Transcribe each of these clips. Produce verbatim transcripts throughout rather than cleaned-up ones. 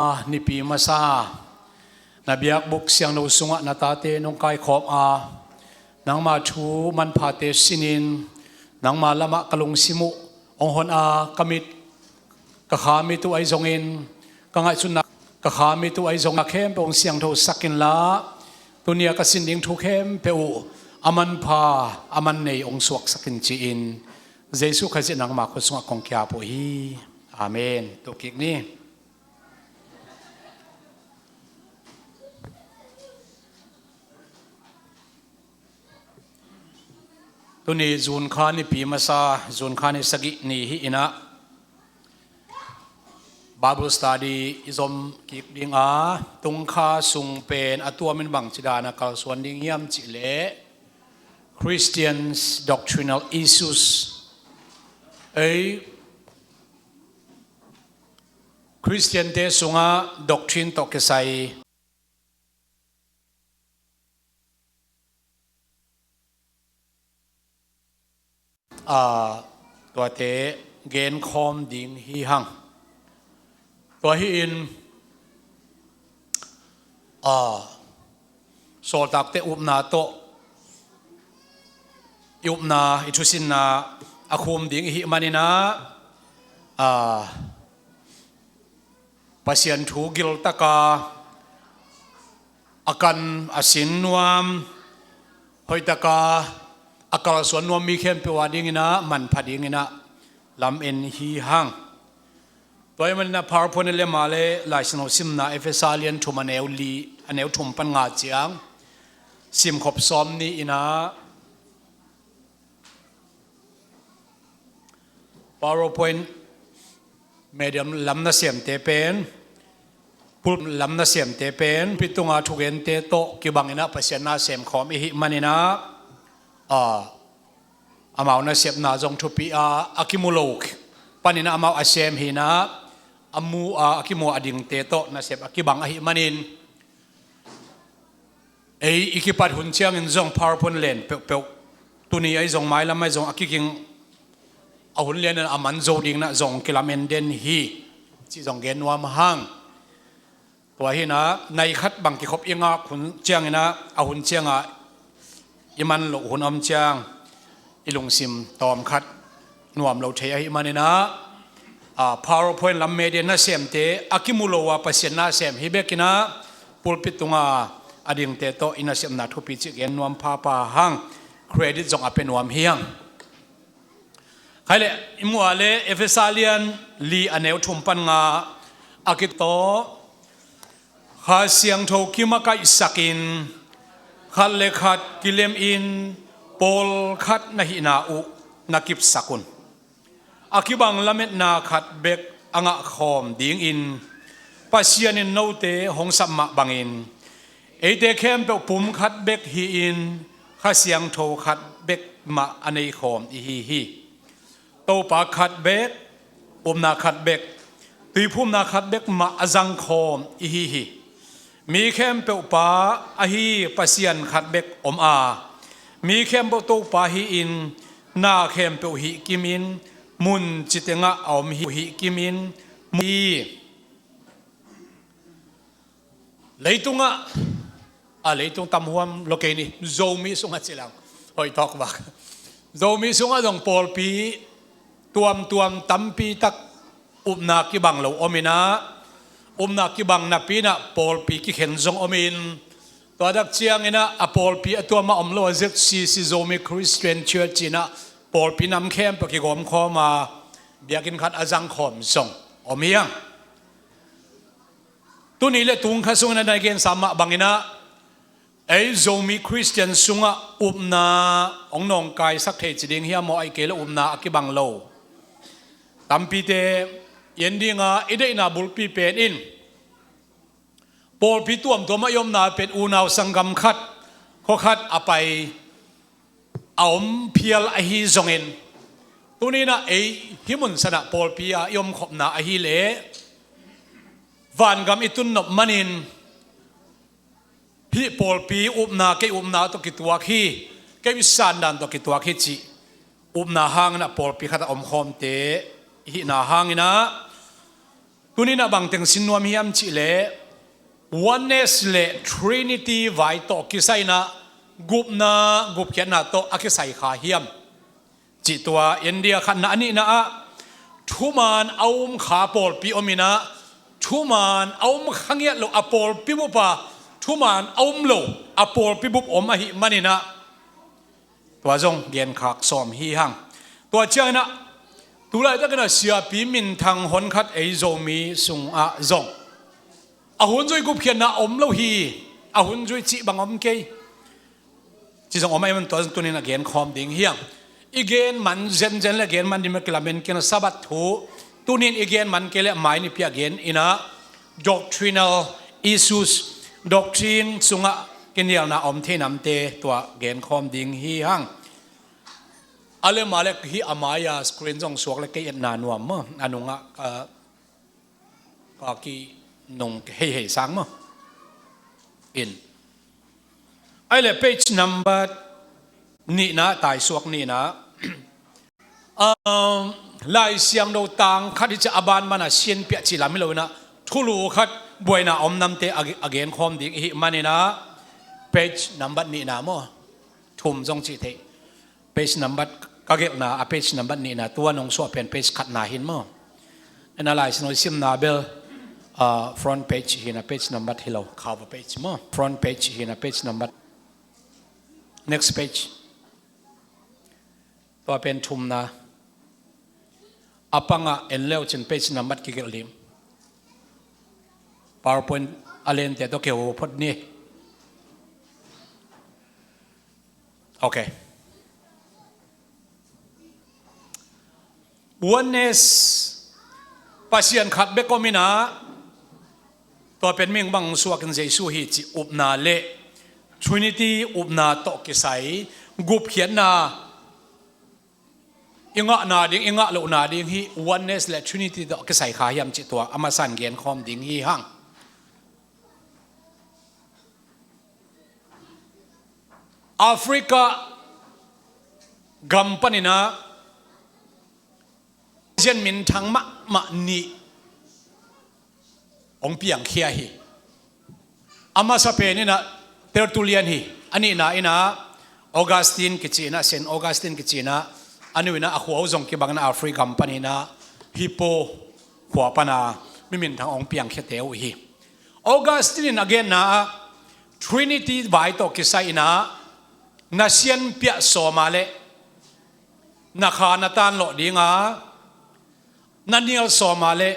A nipi masa na biakbuk siangtho sungah na tate nong kaikhawm a, nangma thu manphate sinin nangma lamah ka lungsim uh hong hon a, ka mit ka kha mit uh ahi zongin, ka ngaihsutna ka kha mit uh ahi zongin, a khempeuh hong siangtho sak inla, tuni a ka sin ding thu khempeuh uh a manpha a mannei hong suaksak in ci-in, Jesuh Khrih nangma khut sungah kong kiap uh hi. Amen. Tuk kik ni. Tuni June kha nipi masa, June kha ni sagih ni hi inah, Bible study i zom kik ding a, tung kha sung pen a tuamin bangci dan a kalsuan ding hiam cih leh Christians Doctrinal Issues. Ei, Christian-te sungah doctrine tawh kisai, a, tuate genkhawm ding hi hang. Tua hi-in, a, sawltakte upna tawh i upna, i thusinna a khum ding i hih maninah, a, Pasian thu giltaka a kan a sin nuam, hoihtaka a kalsuan nuam mi khempeuh a dinginah manpha dinginah lamen hi hang. Tua hi maninah PowerPoint a lem a le Lai Siangtho simna Efesa lian thum a neu li, a neu thum pan nga ciang simkhop sawm ni inah, PowerPoint medium lam nasemte pen, pul lam nasemte pen, pulpit tunga thugente tawh kibanginah Pasian na semkhawm i hih maninah, a, amau nasepna zong thupi a, a kimu lo paninah amau a sem hinah, a mu a, a kimu a dingte tawh nasep a kibang ahih manin, ei i kipat hun ciangin zong PowerPoint len peuhpeuh, tuni ahi zong mailam ahi zong a kiking a hun lianin a man zo dinginah zong kilamen den hi, cih zong gen nuam hang. Tua hinah nai khat bang kikhop i ngak hun cianginah a hun ciangah i man loh hun om ciang i lungsim tawmkhat nuam lo thei ahih maninah, a, PowerPoint lam media nasemte a kimu lo a Pasian nasem hi bekinah pulpit tunga a dingte tawh i nasepna thupi cih gen nuam phapha hang, credit zong a pia nuam hi hang. Khai le, i muh a le Efesa lian li a neu thum pan nga a kitawh, Kha Siangtho kimakaihsakin khat le khat kilemin pawlkhat na hihna uh na kipsak un. A kibang lametna khat bek a ngahkhawm dingin Pasian in note hong sap mah bangin eite khempeuh pum khat bek hi-in Kha Siangtho khat bek mah a neikhawm ihi hi. Topa khat bek, upna khat bek, tuiphumna khat bek mah a zangkhawm ihi hi. Mi khempeuh Pa ahi Pasian khat bek om a, mi khempeuh Topa hi-in na khempeuh hih kimin mun citengah a om hi, hih kimin mun hi. Leitungah, a, leitung tam huam lo kei ni, Zomi sungah cilang hoih tawk bak. Zomi sungah zong pawlpi tuamtuam tampi tak upna kibang lo ominah, upna kibang napi inah pawlpi kikhen zong omin, tua dak cianginah a pawlpi a tuam a om lo a Z C C, Zomi Christian Church inah pawlpi nam khempeuh kigawmkhawm a biakinn khat a zangkhawm zong om hiang. Tuni le tung kha sungin a na i gensa mah banginah, ei Zomi Christian sungah upna hong nawngkaisak thei ci ding hiam maw, ahih kei le upna a kibang lo tampite i en dinga, i deihna bulpi pen in pawlpi tuamtuam a i omna pen unau sanggam khat, khua khat a pai a om phial ahi zongin, tuni inah ei hih mun sanah pawlpi a i omkhopna ahileh vangam i tunnop manin, hih pawlpi upna, kei upna tawh kituak hi, kei i sandan tawh kituak hi cih upna hanginah pawlpi khatah omkhawmte i hihna hanginah, Tuninah bangteng sin nuam hiam cihleh, Oneness le Trinity vai tawh kisai inah gupna, gupkhiatna tawh a kisai kha hiam cih tua India khatna a nihna ah thuman a um kha pawlpi om inah, thuman a um kha ngiat lo a pawlpi bup a thuman a um lo a pawlpi bup om ahih maninah tua zong genkhak sawm hi hang. Tua cianginah tulaitakinah siapi minthang honkhat ei Zomi sungah zong a hun zui gupkhiatna om lo hi, a hun zui cih bang om kei. Ci zong om a i man tua zong tunin a genkhawm ding hiang. I gen man zenzen le gen man ding ma kilamen kina Sabbath thu tunin i gen man kei le mai nipi a gen inah doctrinal issues, doctrine sungah kinialna om thei namte tua genkhawm ding hi hang. A le ma le hi a mai-a screen zong suak le kei etna nuam maw? A nungah ka Paki nung heihei sang maw? In. Ai le page number nihna, taisuak nihna. Um, Lai Siangtho tang khat hi cia a ban mana sianpiah cih lam hi lo inah thulu khat buaina om namte a, a genkhawm ding ihi maninah page number nihna maw? Thum zong cih theih. Page number ka gelhna, a page number nihna, tua nong suah pen page khatna hin maw? Ena Lai Siangtho simna bel, ah, front page hina, page number hi lo, cover page maw? Front page hina, page number. Next page. Tua pen thumna. A pangah en leu cin page number kigelh lim. PowerPoint a lente tawh keho phot ni. Ok. Oneness, Pasian khat bek om inah, tua pen mihing bang suakin Jesu hi cih upna le Trinity upna tawh kisai, gupkhiatna i ngahna ding, i ngah lohna ding hi Oneness le Trinity tawh kisai kha hiam cih tua a masan genkhawm ding hi hang. Africa gam paninah Christian minthang mahmah nih hong piangkhia hi. A masa pen inah Tertullian hi. A nihna inah Augustine kici inah, Saint Augustine kici inah, a nu inah a khua uh zong kibang inah Africa gam paninah Hippo khua pana mi minthang hong piangkhiate uh hi. Augustine in a genna ah Trinity vai tawh kisai inah na sianpiah sawma le na kha na tanlawh dinga, na nial sawma le,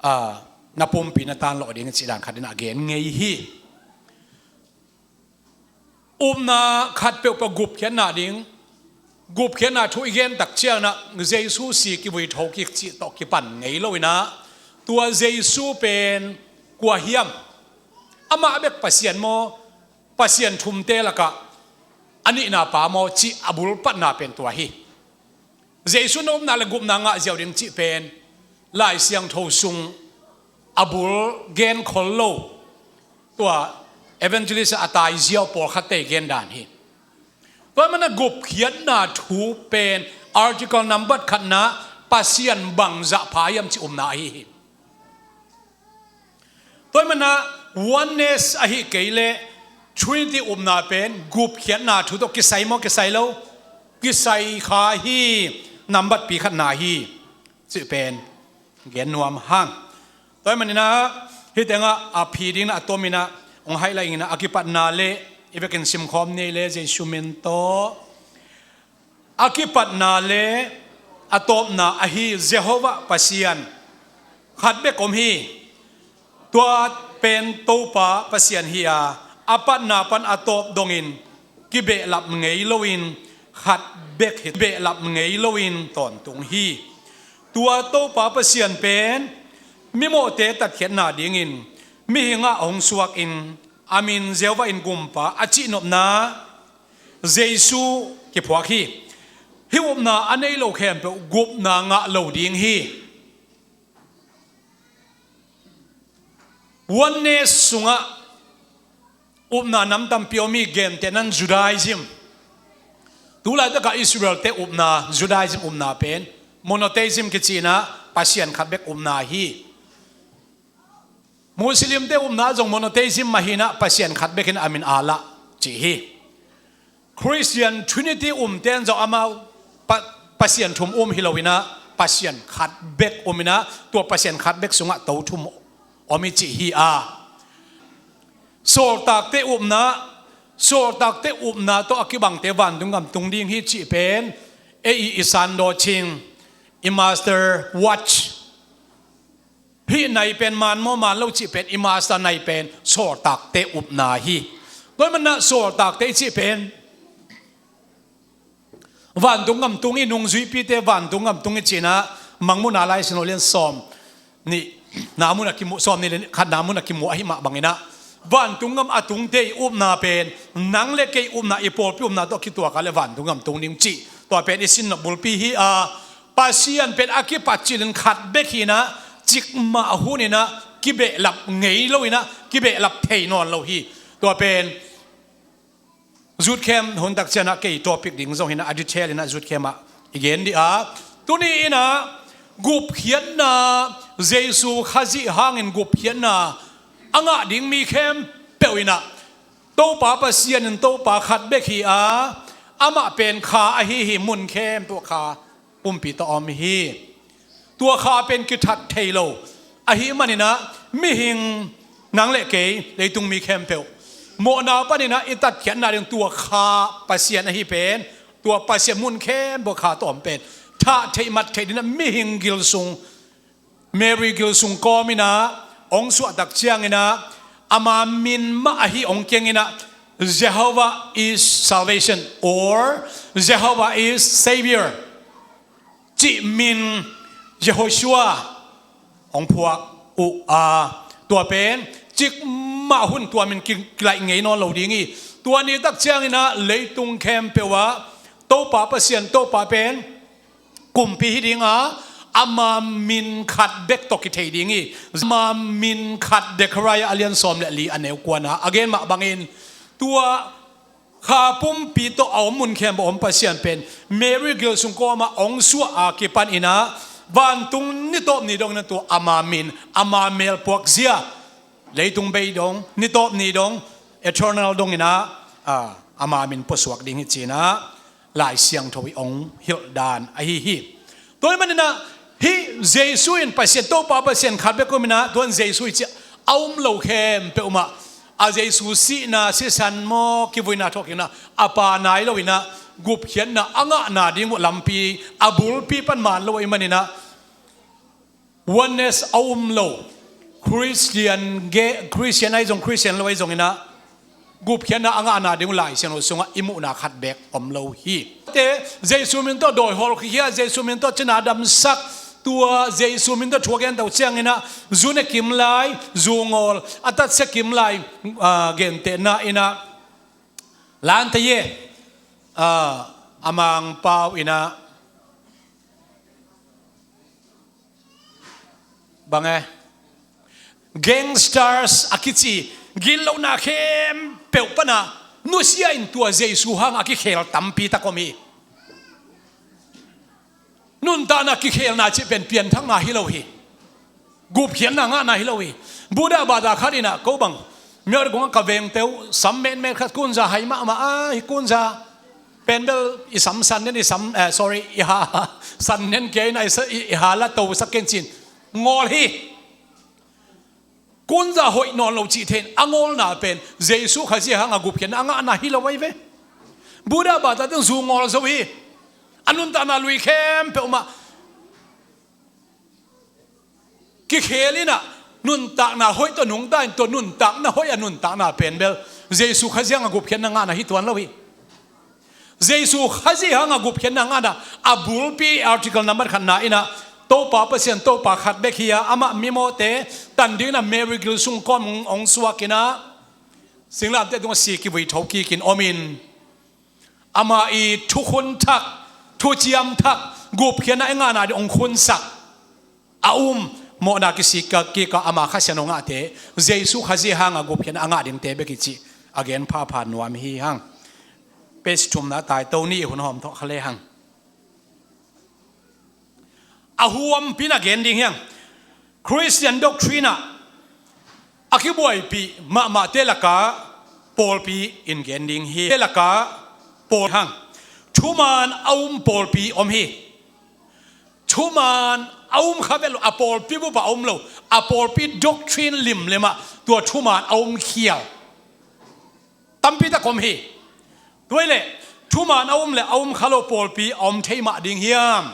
ah, na pumpi na tanlawh ding cih dan khat inah a gen ngei hi. Upna khat peuhpeuh gupkhiatna ding, gupkhiatna thu i gen tak cianginah Jesu si kivui tho kik cih tawh kipan ngei lo inah, tua Jesu pen kua hiam? Amah bek Pasian maw? Pasian thumte lakah a nihna pa maw cih a bulpatna pen tua hi. Jesu na upna le gupna ngah ziau ding cih pen Lai Siangtho sung a bul genkhol lo, tua evangelist a tai ziau pawlkhatte gen dan hi. Tua mana gupkhiatna thu pen article number khatna Pasian bangzah pha hiam cih upna ahi hi. Tua mana Oneness ahi kei le Trinity upna pen gupkhiatna thu tawh kisai maw, kisai lo? Kisai kha hi. Nambat pi khatna hi. Cih pen gen nuam hang. Tua maninah hih tengah a phi dinginah a tominah hong haih lai inginah a kipatna le i vekin simkhawm nei le Jesu min tawh. A kipatna le a tawpna ahi Jehovah Pasian khat bek om hi. Tua pen Topa Pasian hi a, a patna pan a tawp dongin kibehlap ngei loin khat bek hi, kibehlap ngei loin tawntung hi. Tua Topa Pasian pen mimawhte tatkhiatna dingin mihingah hong suakin a min Jehovah in Gumpa a cihnopna Jesu kiphuak hi. Hih upna a nei lo khempeuh gupna ngah lo ding hi. Oneness sungah upna nam tampi om hi. Gentehnan Judaism, tulaitakah Israel-te upna, Judaism upna pen monotheism kicinah Pasian khat bek upna hi. Muslimte upna zong monotheism mah hi-in ah Pasian khat bekin a min Allah ci hi. Christian Trinity umte in zong amau pa, Pasian thum um hi lo-in ah Pasian khat bek um in ah, tua Pasian khat bek sungah to thum om hi ci hi a. Sawltakte upna, sawltakte upna tawh a kibangte vantung gam tung ding hi cih pen ei i, i sandawcing, i master watch. Hih nai pen man maw man lo cih pen, i master nai pen sawltakte upna hi. Tua ahih manin ah sawltakte i cih pen vantung gam tung, i nungzuipite vantung gam tung i cih-in ah, Mangmuhna Lai Siangtho lian sawm nihna mun a kimu, sawm nih le khatna mun a kimu ahih mah bangin ah, vantung gam a tungte i upna pen nang le kei upna, i pawlpi upna tawh kituak a leh vantung gam tung ding cih, tua pen i sin nop bulpi hi a. Pasian pen a kipat cilin khat bek hi-in ah, cikmah hun in ah kibehlap ngei lo-in ah, kibehlap thei nawn lo hi. Tua pen Youth Camp hun tak ciangin ah kei topic ding zong hi-in ah, a detail in ah Youth Camp ah i gen ding a. Tuni in ah gupkhiatna, Jesu Khazih hangin gupkhiatna a ngah ding mi khempeuh in ah, Topa Pasian in Topa khat bek hi a, amah pen Kha ahi hi, mun khempeuh Kha pumpi tawh a om hi. Tua Kha pen kithat thei lo ahih manin ah, mihing nang le kei, leitung mi khempeuh mawhna panin ah i tatkhiatna ding tua Kha, Pasian ahi pen, tua Pasian mun khempeuh Kha tawh a om pen thah theih mat theih ding in ah, mihing gil sung, Mary gil sung kawm in ah hong suah tak ciangin ah, ama min mah ahi hong keng in ah, "Jehovah is salvation," or "Jehovah is Savior," cih min Yehoshua hong phuak uh a. Tua pen cikmah hun tua min ki, kilaih ngei nawn lo ding hi. Tua ni tak ciangin ah leitung khempeuh ah Topa Pasian, Topa pen kumpi hi ding a, ama min khat bek tawh kithei ding hi. Ama min khat, Zekhariah a lian sawm le li a neu kuana a gen mah bangin, tua Kha pumpi tawh a om mun khempeuh a om Pasian pen Mary gil sung kawm ah hong suah a kipan in ah, vantung ni tawp ni dongin ah tua ama min, ama melpuakzia, leitung bei dong, ni tawp ni dong, eternal dongin ah, ah, ama min puasuak ding hi ci-in ah Lai Siangtho i hong hilh dan ahi hi. Tua ahih manin ah, hih Jesu in Pasian, Topa Pasian khat bek om in ah, tua in Jesu i cih a um lo khempeuh mah, a Jesu sihna, sisan maw, kivuina, thawhkikna, a pa nai lo-in ah gupkhiatna a ngahna ding uh lampi, a bulpi pan man lo ahih manin ah, oneness a um lo Christian, ge, Christian ahi zong, Christian lo ahi zongin ah, gupkhiatna a ngahna ding uh Lai Siangtho sungah i muhna khat bek om lo hi. Te, Jesu min tawh dawi hawlkhia, Jesu min tawh cina damsak, tua Jesu min tawh thu a gen to ciangin ah, zu ne kim lai, zu ngawl, a tatsia kim lai, ah, gentehna in ah, Lante ye, ah, a Mangpau in ah, bang e, gangsters a kici, gitlohna khempeuh pan ah nusia in tua Jesu hang a kikhel tampi tak om hi. Nuntakna kikhelna cih pen pianthakna hi lo hi. Gupkhiatna ngahna hi lo hi. Buddha bata khat in ah, ko bang, Myanmar gung ah ka vengte uh sam metmet khat, kunza hai mahmah a, hi kunza pen bel i sam san nen, i sam, eh, sorry, i ha san nen kei na, i sa, i, i ha la to sak ken cin ngawl hi. Kunza hoih nawn lo cih thei in a ngawlna pen Jesu Khazih hang a gupkhiatna a ngahna hi lo ahi ve. Buddha bata teng zu ngawl zo hi. A nuntakna lui khempeuh mah kikhel in ah, nuntakna hoih tawh nungta in, tua nuntakna hoih a nuntakna pen bel Jesu Khazih hang a gupkhiatna ngahna hi tuan lo hi. Jesu Khazih hang a gupkhiatna ngahna a bulpi article nambat khatna in ah, Topa Pasian, Topa khat bek hi a, amah mimawhte tan dingin ah Mary gil sung kawm hong, hong suak in ah, singlamteh tungah si kivui tho kikin om in, ama i thukhun thak, thuciam thak, gupkhiatna i ngahna ding hong khunsak a um, mawhna kisik kik a, ama Kha Siangtho ngahte, Jesu Khazih hang a gupkhiatna a ngah dingte bek hi cih a gen phapha nuam hi hang. Page thumna tai to ni, hun hawm thawh kha le hang. A huampi in a gen ding hi hang. Christian doctrine ah a kibuaipih mahmahte lakah pawlpi in gen ding hi. Te lakah pawl hang thuman a um pawlpi om hi. Thuman a um kha vet lo, a pawlpi bup ah a um lo, a pawlpi doctrine limlim ah tua thuman a um khial tampi tak om hi. Tua hi leh thuman a um le a um kha lo pawlpi a om thei mah ding hiam?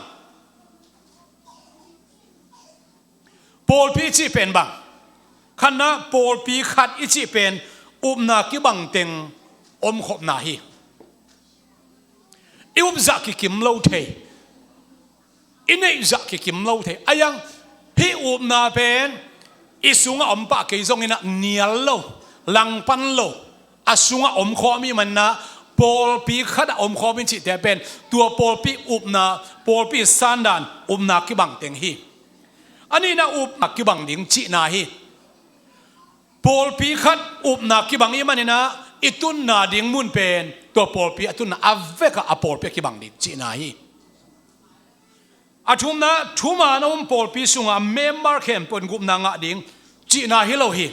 Pawlpi i cih pen bang? Khatna, pawlpi khat i cih pen upna kibang teng omkhopna hi. I upzah kikim lo thei, i neihzah kikim lo thei. A yang hih upna pen i sungah om pah kei zongin ah nial lo, langpan lo, a sungah omkhawm i hih manin ah pawlpi khatah omkhawm in cihte pen tua pawlpi upna, pawlpi sandan upna kibang teng hi. A nihna, upna kibang ding cihna hi. Pawlpi khat upna kibang i hih manin ah i tunna ding mun pen tua pawlpi a tunna a vekah a pawlpi a kibang ding cihna hi. A thumna, thuman a um pawlpi sungah member khempeuh in gupna ngah ding cihna hi lo hi.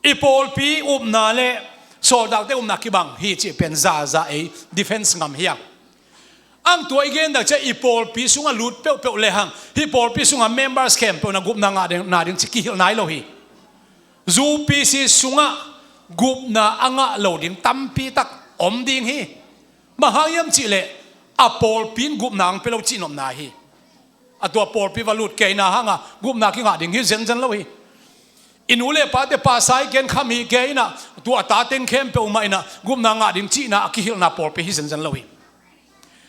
I pawlpi upna le sawltakte upna kibang hi cih pen zaza ei defense ngam hi a. Ang tua i gen tak ciang i pawlpi sungah lut peuhpeuh lehang hih pawlpi sungah members khempeuh in a gupna ngah ding, na ding cih kihilh nai lo hi. UPC sungah gupna a ngah lo ding tampi tak om ding hi. Bang hang hiam cih leh a pawlpi in gupna ang pia lo cih nopna hi. A tua pawlpi va lut kei na hangah gupna kingah ding hi zenzen lo hi. I nu le pate pastor ken kham hi kei in ah tua a ta teng khempeuh mah in ah gupna ngah ding cihna a kihilhna pawlpi hi zenzen lo hi.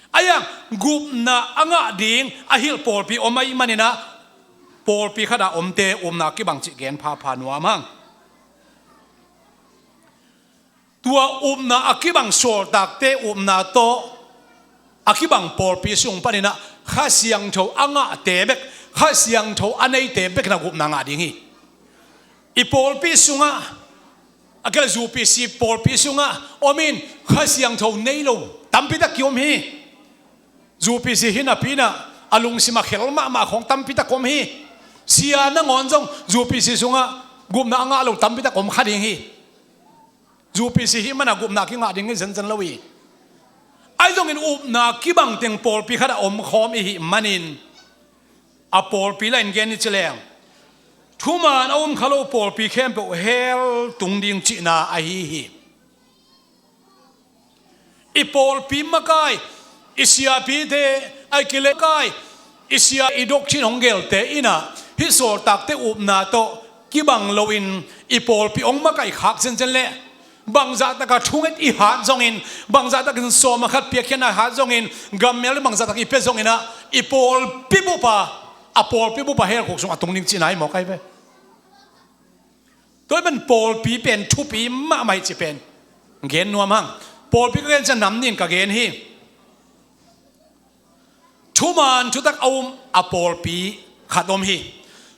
A yang gupna a ngah ding a hilh pawlpi om ahih manin ah pawlpi khatah omte upna kibang cih gen phapha nuam hang. Tua upna a kibang sawltakte upna tawh a kibang pawlpi sung panin ah Kha Siangtho a ngahte bek, Kha Siangtho a neite bek in a gupna ngah ding hi. I pawlpi sungah, a kei le UPC pawlpi sungah om in Kha Siangtho nei lo tampi tak kiom hi. UPC hi napi in ah a lungsim a khel mahmah khawng tampi tak om hi. Sia nangawn zong UPC sungah gupna a ngah lo tampi tak om kha ding hi. UPC hih manin a gupna kingah ding hi zenzen lo hi. Ahi zongin upna kibang teng pawlpi khatah omkhawm i hih manin a pawlpi lain gen i ci leng thuman a um kha lo pawlpi khempeuh hell tung ding cihna ahi hi. I pawlpi makai, i siapite, ahih kei leh makai, i sia, i doctrine hong gelte in ah hih sawltakte upna tawh kibang loin i pawlpi hong makai khak zenzen leh bangzah taka thunget i hat zongin, bangzah takin sawm a khat piakkhiatna i hat zongin, gammel bangzah tak i pia zongin ah i pawlpi bup ah, a pawlpi bup ah hell khuk sung a tung ding cihna hi maw kai ve. Tua hi pen pawlpi pen thupi mahmah hi cih pen gen nuam hang. Pawlpi ka gen ciang nam nih in ka gen hi. Thuman thutak a um a pawlpi khat om hi.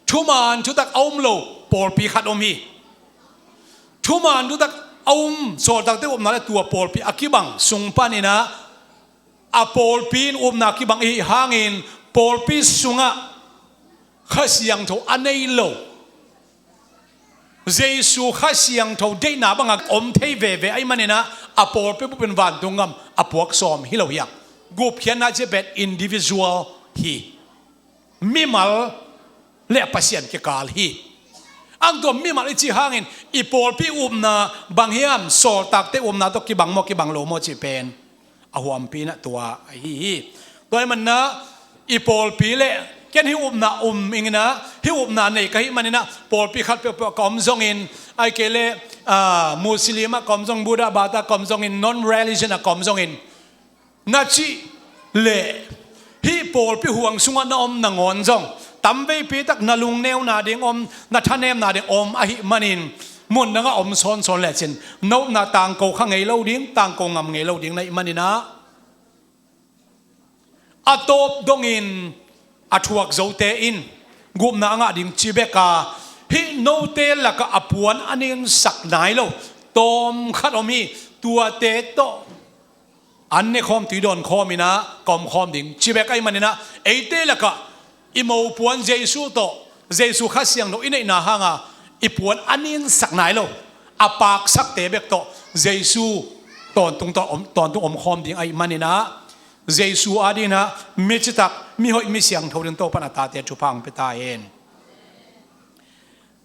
Thuman thutak a um lo pawlpi khat om hi. Thuman thutak a um sawltakte upna le tua pawlpi a kibang sung panin ah a pawlpi in upna kibang i hih hangin pawlpi sungah Kha Siangtho a nei lo, Jesu Kha Siangtho deihna bangah om thei veve ahih manin ah a pawlpi bup in vantung gam a puak sawm hi lo hi hang. Gupkhiatna cih pen individual hi. Mimal le Pasian kikal hi. Ang tua mimal i cih hangin i pawlpi upna bang hiam, sawltakte upna tawh kibang maw kibang lo maw cih pen a huampi in ah tua ahi hi. Tua ahih manin ah i pawlpi le ken hih upna um ing in ah, hih upna nei ka hih manin ah pawlpi khat peuhpeuh ka om zongin, ahih kei leh, ah, Muslim ah ka om zong, Buddha, Bata ka om zongin, non-religion ah ka om zongin, na cih leh hih pawlpi huang sungah na om nangawn zong tamveipi tak na lungneu nading om, na thanem nading om ahih manin mun dangah om sawnsawn lecin na upna tangko kha ngei lo ding, tangko ngam ngei lo ding na hih manin ah a tawp dongin a thuak zote in gupna a ngah ding ci bek a, hih note lakah a puan a ninsak nai lo tawm khat om hi. Tuate tawh an ne khawm, tui dawn khawm in ah ka om khawm ding ci bek ahih manin ah eite lakah i mopuan Jesu tawh Jesu Kha Siangtho i neihna hanga i puan a ninsak nai lo, a paksakte bek tawh Jesu tawntung tawh om, tawntung omkhawm ding ahih maninah, Jesu adinah mi citak, mi hoih, mi siangtho ding Topan a tate thupha hong pia ta hen.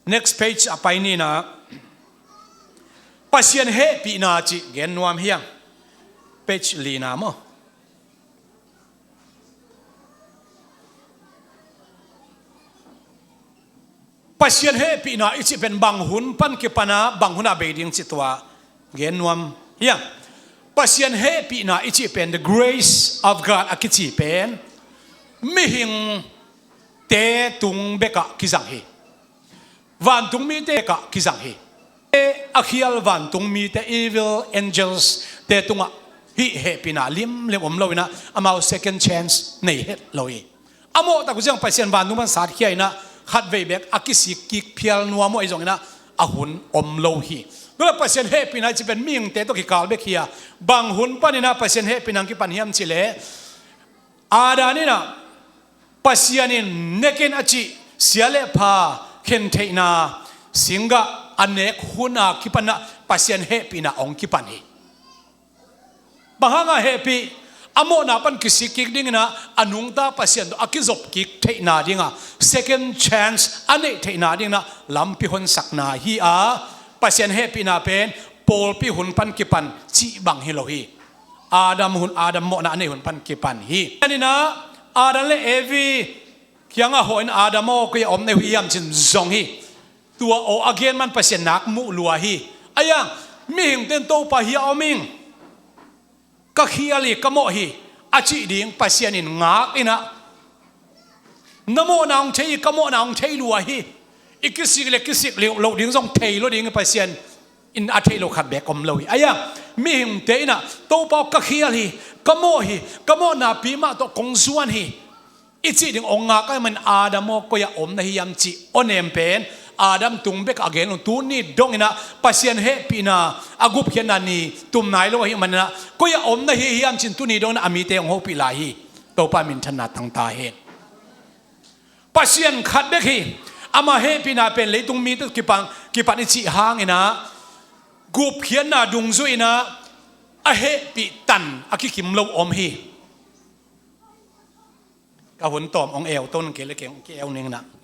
Next page a pai ninah, Pasian hehpihna cih gen nuam hiang. Page lina maw. Pasian hehpihna i cih pen bang hun pan kipana, bang huna bei ding cih tua gen nuam hiang. Pasian hehpihna i cih pen, the grace of God a kici pen, mihingte tung bekah kizang hi. Vantungmite bekah kizang hi. A khial vantungmite, evil angels te tungah hih hehpihna limlim om loinah, amau second chance nei het lo hi. A mawhtak uh ciang Pasian vantung pan satkhia inah, khatvei bek a kisik kik phial nuam uh ahi zonginah, a hun om lo hi. Tula Pasian hehpihna i cih pen mihingte tawh kikal bek hi a, bang hun paninah Pasian hehpihna hong kipan hiam cihleh, Adam inah Pasian in nekin a cih sia le pha khentheihna singgah a nek huna kipanah Pasian hehpihna hong kipan hi. Bang hanga hehpih? A mawhna pan kisik kik dinginah, a nungta Pasian tawh a kizop kik theihna dinga, second chance a neih theihna dinginah lampi honsakna hi a, Pasian hehpihna pen pawlpi hun pan kipan cih bang hi lo hi. Adam hun, Adam mawhna a neih hun pan kipan hi. Aninah Adam le Evi kiangah hawhin, Adam aw, koi-ah om na hi hiam, ci-in zong hi. Tua aw a gen man Pasian nak muh lua hi. Aiang, mihingte in Topa, hia om ing, ka khial hi, ka mawh hi, a cih ding Pasian in ngak inah, na mawhna hong thei hi, ka mawhna hong thei lua hi. I kisik le kisik loh ding zong thei lo ding hi, Pasian in a theih loh khat bek om lo hi. Aiang, mihingte inah, Topa aw, ka khial hi, ka mawh hi, ka mawh napi mah tawh kong zuan hi, i cih ding hong ngak ahih manin, Adam aw, koi-ah om na hi hiam, cih awnem pen Adam tung bekah a gen lo. Tuni donginah Pasian hehpihna a gupkhiatna ni tum nai lo ahih maninah, koi-ah om na hi hiam, ci-in tuni donginah a mite hong hopih lai hi. Topa minthanna tang ta hen. Pasian khat bek hi. Ama hehpihna pen leitung mite kipan, kipan i cih hanginah, gupkhiatna dungzui inah a hehpih tan a kikim lo om hi. Ka hun tawm hong eu to ning, kei le kei hong ki-eu ninginah,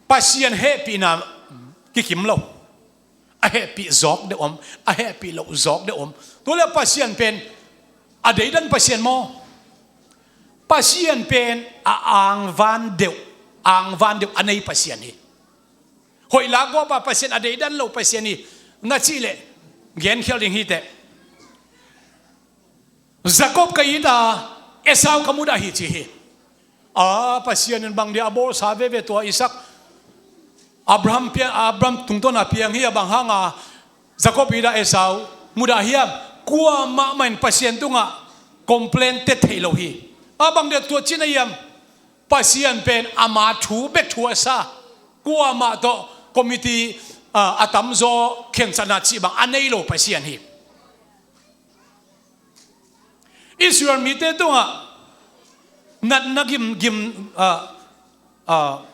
Pasian hehpihna kikim lo. A hehpih zawk deuh om, a hehpih loh zawk deuh om. Tua le Pasian pen a deidan Pasian maw? Pasian pen a angvan deuh, angvan deuh a nei Pasian hi. Hoih lak gawpa Pasian, a deidan lo Pasian hi. Na cih leh genkhial ding hi teh. Jacob ka it a, Esau ka mudah hi, ci hi. A, Pasian in bang dia a bawlsa veve tua Isaac, Abraham piang, Abraham tungtawna piang hi a, bang hanga Jacob it a Esau mudah hiam? Kuamah mah in Pasian tungah complain te thei lo hi. A, bang dia tua cih na hiam? Pasian pen ama thu bek thu a sa, kuamah tawh committee, a, a tamzaw khensatna cih bang a nei lo Pasian hi. Israel mite tungah natna gim, gim, ah, ah,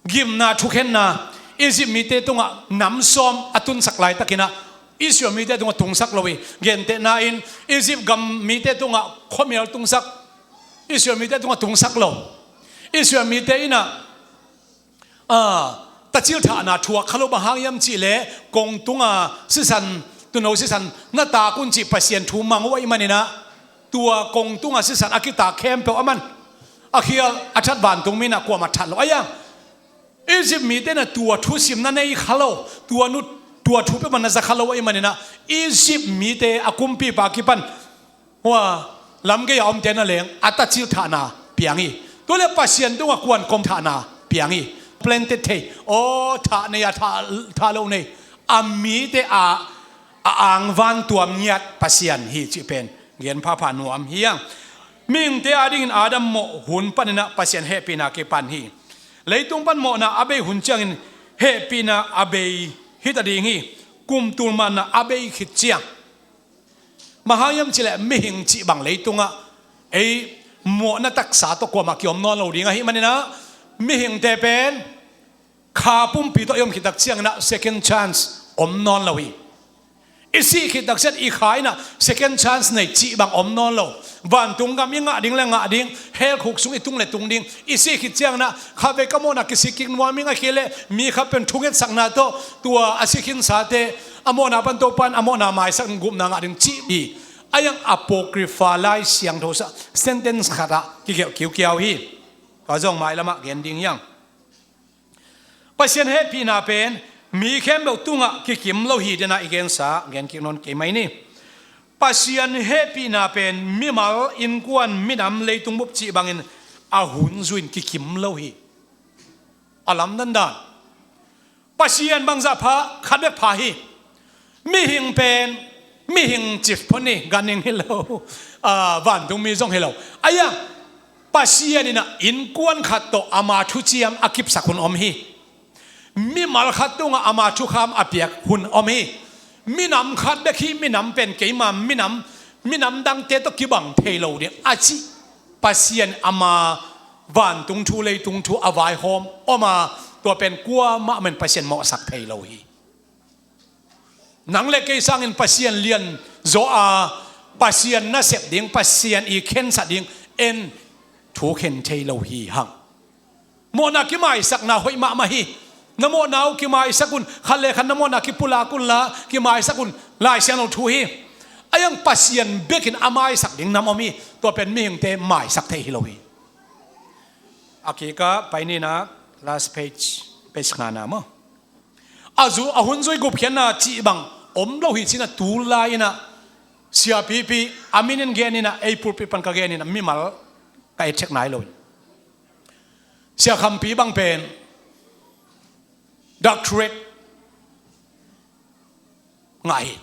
gimna thukhenna, Egypt mite tungah nam sawm a tunsak laitakinah Israel mite tungah tungsak lo hi. Gentehna in Egypt gam mite tungah khuamial tungsak, Israel mite tungah tungsak lo. Israel mite inah, a, tacil thahna thuak kha lo, bang hang hiam cihleh kongtunga sisan, tuuno sisan na tak un cih Pasian thu mang uh ahih maninah, tua kongtunga sisan a kitak khempeuh a man, a khial a that vantungmi inah kuamah that lo. Aiang, Egypt mite inah tua thusim na nei kha lo, tua nu, tua thu peuhmah na za kha lo ahih maninah, Egypt mite a kumpipa kipan hua lamgei a omte na leng a tacil thahna piang hi. Tua le Pasian tungah kuan kom thahna piang hi. Planted thei, aw, thah nei a, thah, thah lo nei, a mite a, a angvan tuam ngiat Pasian hi cih pen gen phapha nuam hi hang. Mihingte adingin Adam mawh hun paninah Pasian hehpihna kipan hi. Leitung pan mawhna a bei hun ciangin hehpihna a bei hita ding hi. Kum tul manna a bei khit ciang, bang hang hiam cihleh mihing cih bang leitungah ei Mawhna taksa tawh kuamah kiom nawn lo ding ahih maninah mihingte pen kha pumpi tawh i om khit tak cianginah second chance om nawn lo hi. I sih khit tak ciang i kha inah second chance nei cih bang om nawn lo. Vantung gam i ngah ding le ngah ding, hell khuk sung i tung le tung ding. I sih khit cianginah khatvei ka mawhna kisik kik nuam ing, ahih kei leh mi khat pen thungetsakna tawh tua a si khinsate a mawhna pan Topa'n a mawhna maisak in gupna ngah ding cih hi. A yang Apocrypha Lai Siangtho sung sentence khatah kigelh kiukiau hi. Tua zong mailamah gen ding hi hang. Pasian hehpihna pen mi khempeuh tungah kikim lo hi, dena i gensa gen kik nawn kei mai ni. Pasian hehpihna pen mimal, innkuan, minam, leitung bup cih bangin a hun zui-in kikim lo hi. A lamdang dan. Pasian bangzah pha, khat bek pha hi. Mihing pen mihing cih phot ni, ganhing hi lo, ah, vantungmi zong hi lo. A yang Pasian inah innkuan khat tawh ama thuciam a kipsak hun om hi. Mimal khat tungah ama thukham a piak hun om hi. Minam khat bek hi, minam pen keima minam, minam dangte tawh kibang thei lo ding a cih Pasian ama vantung thu leitung thu a vaihawm om a, tua pen kuamah men Pasian mawhsak thei lo hi. Nang le kei sangin Pasian lianzaw a, Pasian nasep ding, Pasian i khensat ding en thu khen thei lo hi hang. Mawhna kimaisakna hoih mahmah hi. Na mawhna uh kimaisak un, khat le khat na mawhna kipulak unla kimaisak un, Lai Siangtho thu hi. A yang Pasian bekin a maisak ding nam om hi. Tua pen mihingte maisak thei hi lo hi. A kikah pai ni, na last page, page ngana maw. A zu, a hun zui gupkhiatna cih bang om lo hi ci-inah tulai inah siapipi a min in gen inah ei pulpit pan ka gen inah mimal ka etthek nai lo hi. Sia Khampi bang pen doctorate ngah hi.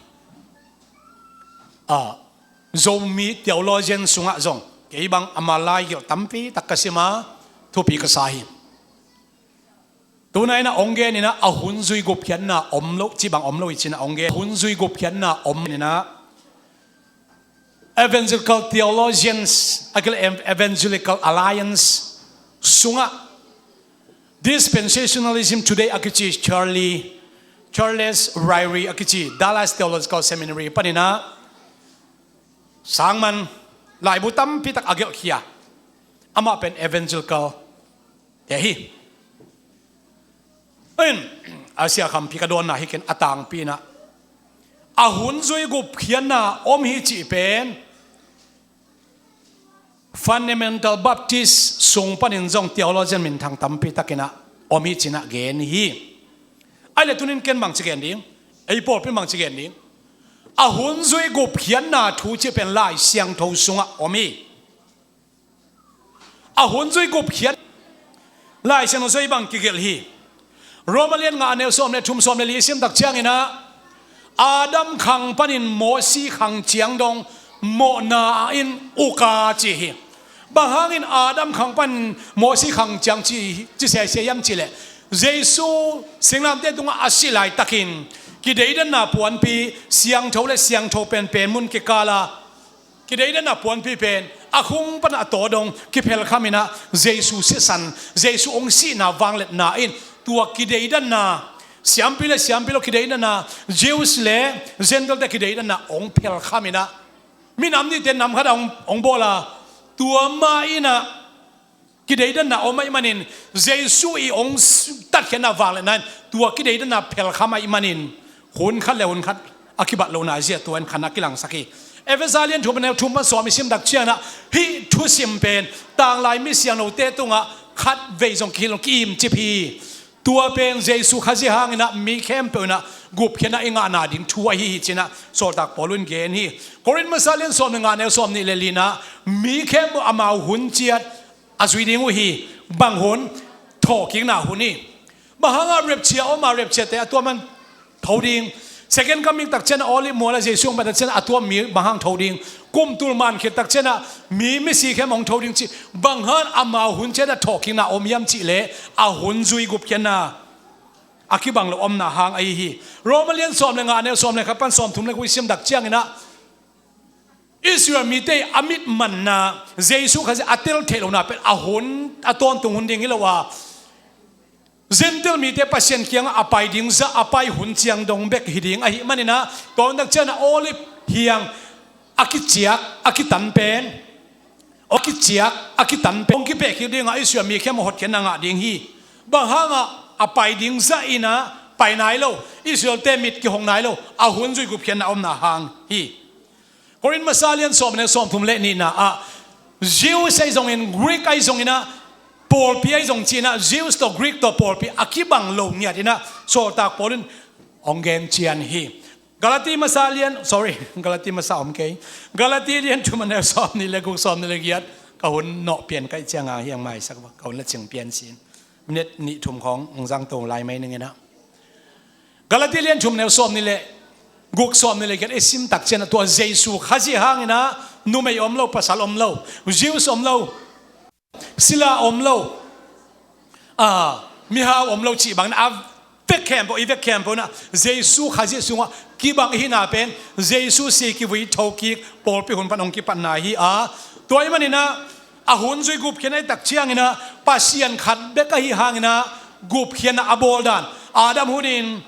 Ah, Zomi theologian sungah zong kei bang ama laigelh tampi tak ka sim a, thupi ka sa hi. Tuna inah hong gen inah a hun zui gupkhiatna om lo cih bang om lo hi ci-inah hong gen. Hun zui gupkhiatna om inah Evangelical Theologians, a kile Ev-, Evangelical Alliance sungah Dispensationalism Today a kici Charlie, Charles Ryrie a kici Dallas Theological Seminary paninah sangman laibu tampi tak a gelhkhia. Amah pen Evangelical te hi. In, a Sia Khampi ka dawnna hi ken, a tangpi inah a hun zui gupkhiatna om hi cih pen Fundamental Baptist sung panin zong theologian minthang tampi takinah om hi ci-inah gen hi. Ahih leh tunin ken bangci gen ding, ei pawlpi bangci gen ding. A hun zui gupkhiatna thu cih pen Lai Siangtho sungah om hi. A hun zui gupkhiat Lai Siangtho sung bang kigelh hi. Roma lian nga, a neu sawm le thum, sawm le li i sim tak cianginah Adam khang panin Mosi khang ciang dong mawhna in uk a ci hi. Bang hangin Adam khang panin Mosi khang ciang ci, ci sese hiam cih leh Jesu singlamteh tungah a sih laitakin kideidanna puanpi, siangtho le siangtho penpen mun kikala kideidanna puanpi pen a khung panah a taw dong kiphelkham inah Jesu sisan, Jesu hong sihna vangliatna in tua kideidanna, siampi le siampi lo kideidanna, Jews le Gentile te kideidanna hong phelkham inah minam nihte nam khatah hong, hong bawl a, tua mah inah kideidanna om ahih manin, Jesu i hong s-, tatkhiatna vangliatna in tua kideidanna phelkham ahih manin, hun khat le hun khat a kibat lohna zia tua in khan a kilangsak hi. Efesa lian thum, a neu thum pan sawm i sim tak cianginah hih thusim pen tanglai misiangthote tungah khatvei zong kihilh lo, ki-imcip hi. Tua pen Jesu Khazih hanginah mi khempeuh inah gupkhiatna i ngahna ding thu ahi hi ci-inah sawltak Paul in gen hi. Korin masa lian sawm le nga, neu sawm nih le li-nah mi khempeuh amau hun ciat a zui ding uh hi. Bang hun? Thawhkikna hun hi. Bang hangah rapture om a, rapture te a tuam an tho ding? Second coming tak ciangin a Olive mualah Jesu hong pai tak ciangin a tuam mi bang hang tho ding? Kum tul man khit tak ciangin mi, misi khempeuh hong tho ding cih. Bang hang amau hun ciat a thawhkikna om hiam cih leh a hun zui gupkhiatna a kibang lo omna hang ahi hi. Roma lian sawm le nga, neu sawm le khat pan sawm thum le kua i sim tak cianginah Israel mite a mit manna, Jesu Khazih a tel theih lohna pen a hun, a tawntung hun ding hi lo a, Gentile mite Pasian kiangah a pai ding zah a pai hun ciang dong bek hi ding ahih manin ah, tua hun tak ciangin ah Olive hiang a kiciak, a kitan pen, a kiciak, a kitan pen hong kipehkik dingah Israel mi kiang ah hotkhiatna ngah ding hi. Bang hangah? A pai ding zah in ah pai nai lo, Israelte mit kihong nai lo, a hun zui gupkhiatna omna hang hi. Korin masa lian sawm le sawmthum le nihna ah, Jews ahi zongin, Greek ahi zongin ah, pawlpi ahi zong ci-in ah, Jews tawh Greek tawh pawlpi a kibang lo ngiat in ah, sawltak Paul in hong gen cian hi. Galati masa lian, sorry, Galati masa om kei. Galati lian thum a neu sawmnih le guk, sawmnih le giat, ka hun nawh pian ka hih ciangin hiang maisak, ka hun la cing pian sin. Minute nih thum khawng hong zang to lai mai ning in ah. Galati lian thum neu sawmnih le guk, sawmnih le giat i sim tak ciangin ah, tua Jesu Khazih hangin ah numei om lo, pasal om lo, Jews om lo, sila om lo, a, mihau om lo cih bangin ah, a vek khempeuh, i vek khempeuh in ah Jesu Khazih sungah kibang i hihna pen Jesu si kivui thokik pawlpi hun pan hong kipatna hi a, tua ahih manin ah a hun zui gupkhiatna i tak ciangin ah Pasian khat bek ahi hangin ah gupkhiatna a bawl dan, Adam hunin,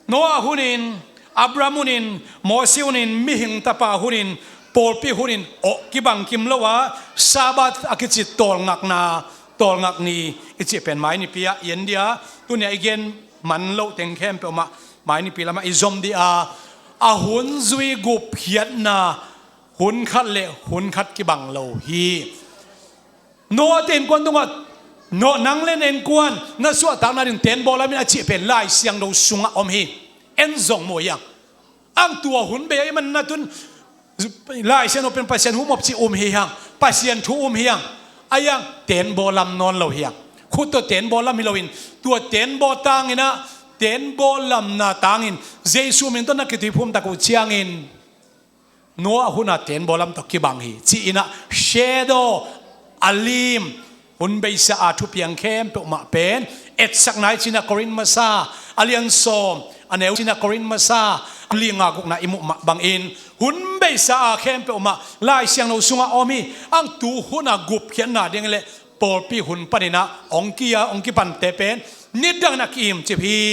Noah hunin, Abraham hunin, Mosi hunin, Mihing Tapa hunin, pawlpi hunin, awh, kibang kim lo a, Sabbath a kici tawlngakna, tawlngak ni i cih pen mai nipi ah i en dia, tuni a i gen man loh teng khempeuh mah mai nipi lamah i zom dia, a hun zui gupkhiatna hun khat le hun khat kibang lo hi. Noah te innkuan tungah, Noah, nang le na innkuan na suahtakna ding tenbaw lam in a cih pen Lai Siangtho sungah om hi. En zong mu hiang. Ang tua hun bei ahih manin ah tun Lai Siangtho pen Pasian hum op cih um hi hiang. Pasian thu um hiang. A hiang tenbaw lam nawn lo hiang. Khut tawh tenbaw lam hi loin, tua tenbaw tangin ah, tenbaw lamna tangin Jesu min tawh na kituiphum tak uh ciangin Noah hun a tenbaw lam tawh kibang hi, ci-in ah shadow, a lim, hun beisa a thupiang khempeuh mah pen etsakna hi, ci-in ah Korin masa a lian sawm a neu, ci-in ah Korin masa a li nga gukna i muh mah bangin hun beisa a khempeuh mah Lai Siangtho sungah om hi. Ang tu hun a gupkhiatna ding le pawlpi hun panin ah hong kia, hong kipante pen nidangin a ki-imcip hi.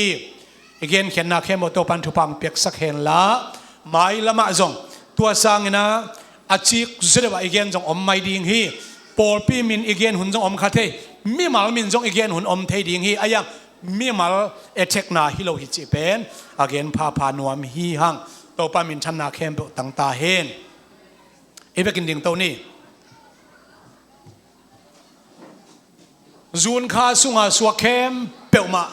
I genkhiatna khempeuh Topa'n thupha hong piaksak hen la, mailam ah zong tua sangin ah a cik zaw deuh ah i gen zong om mai ding hi. Pawlpi min i gen hun zong om kha thei, mimal min zong i gen hun om thei ding hi. A hiang mimal etthekna hi lo hi cih pen a gen phapha nuam hi hang. Topa minthanna khempeuh tang ta hen. I vekin dingto ni. June kha sunga suak khempeuh mah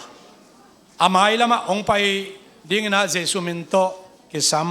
a mailam ah hong pai dingin ah Jesu min tawh kisam.